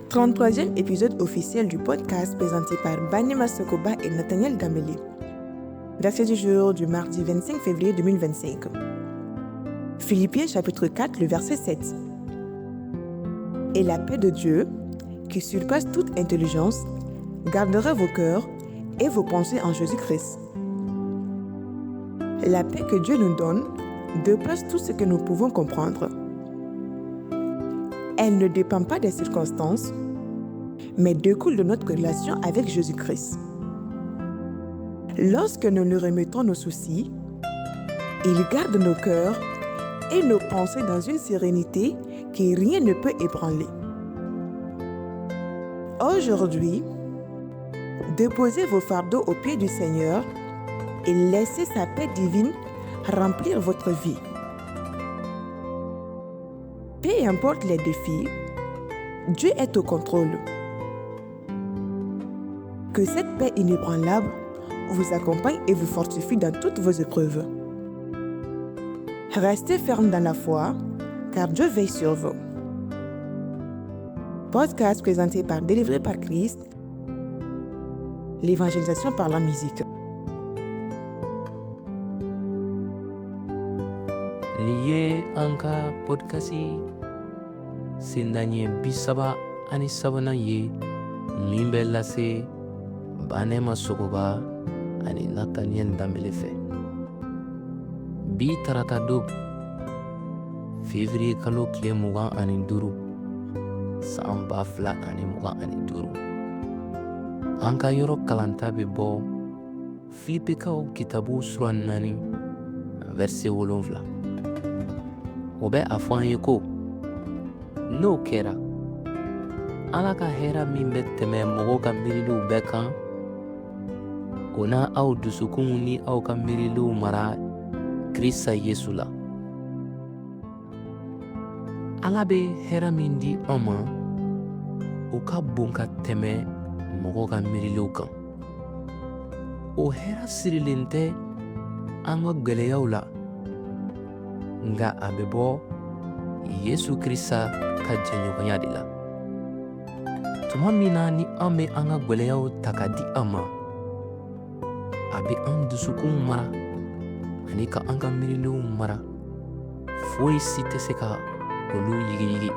33e épisode officiel du podcast présenté par Banema Sokoba et Nathaniel Dambélé. Verset du jour du mardi 25 février 2025. Philippiens chapitre 4, le verset 7. Et la paix de Dieu, qui surpasse toute intelligence, gardera vos cœurs et vos pensées en Jésus-Christ. La paix que Dieu nous donne dépasse tout ce que nous pouvons comprendre. Elle ne dépend pas des circonstances, mais découle de notre relation avec Jésus-Christ. Lorsque nous lui remettons nos soucis, il garde nos cœurs et nos pensées dans une sérénité que rien ne peut ébranler. Aujourd'hui, déposez vos fardeaux aux pieds du Seigneur et laissez sa paix divine remplir votre vie. Peu importe les défis, Dieu est au contrôle. Que cette paix inébranlable vous accompagne et vous fortifie dans toutes vos épreuves. Restez ferme dans la foi, car Dieu veille sur vous. Podcast présenté par Délivré par Christ, l'évangélisation par la musique. Nin ye an ka podcast sendaɲɛ 33nan ye min bɛ lase Banema Sogoba ani Nathaniel Dambele fɛ. Bi tarata don, février kalo tile 25, san 2025. An ka yɔrɔ kalanta bɛ bɔ Filipikaw kitabu sura 4, verset 7. O bɛ a fɔ an ye ko n'o kɛra, Ala ka hɛrɛ min bɛ tɛmɛ mɔgɔw ka miiriliw bɛɛ kan, o na aw dusukunw ni aw ka miiriliw mara Krista Yesu la. Ala bɛ hɛrɛ min di an ma, o ka bon ka tɛmɛ mɔgɔw ka miiriliw kan. O hɛrɛ sirilen tɛ an ka gwɛlɛyaw la, nka a bɛ bɔ Yesu Krista ka jɛɲɔgɔnya de la. Tuma min na ni an bɛ an ka gwɛlɛyaw ta ka di a ma, a bɛ an dusukunw mara ani ka an ka miiriliw mara. Foyi si tɛ se ka olu yigiyigi.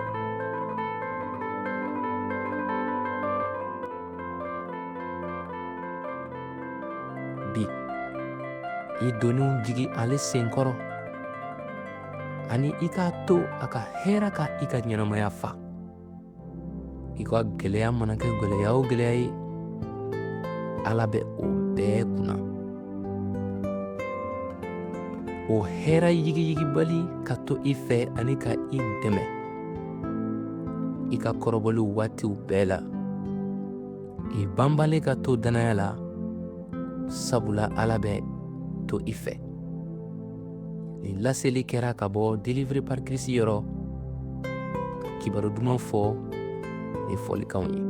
Bi, i doniw jigi ale senkɔrɔ ani i k'a to a ka hɛrɛ ka i ka ɲɛnamaya fa. I ka gwɛlɛya mana kɛ gwɛlɛya o gwɛlɛya ye, Ala bɛ o bɛɛ kunna. O hɛrɛ yigiyigibali ka to i fɛ ani ka i dɛmɛ i ka kɔrɔbɔliw waatiw bɛɛ la. I banbalen ka to dannaya la, sabula Ala bɛ to i fɛ. Nin laseli kɛra ka bɔ Délivré par Christ yɔrɔ, ka kibaru duman fɔ ni fɔlikanw ye.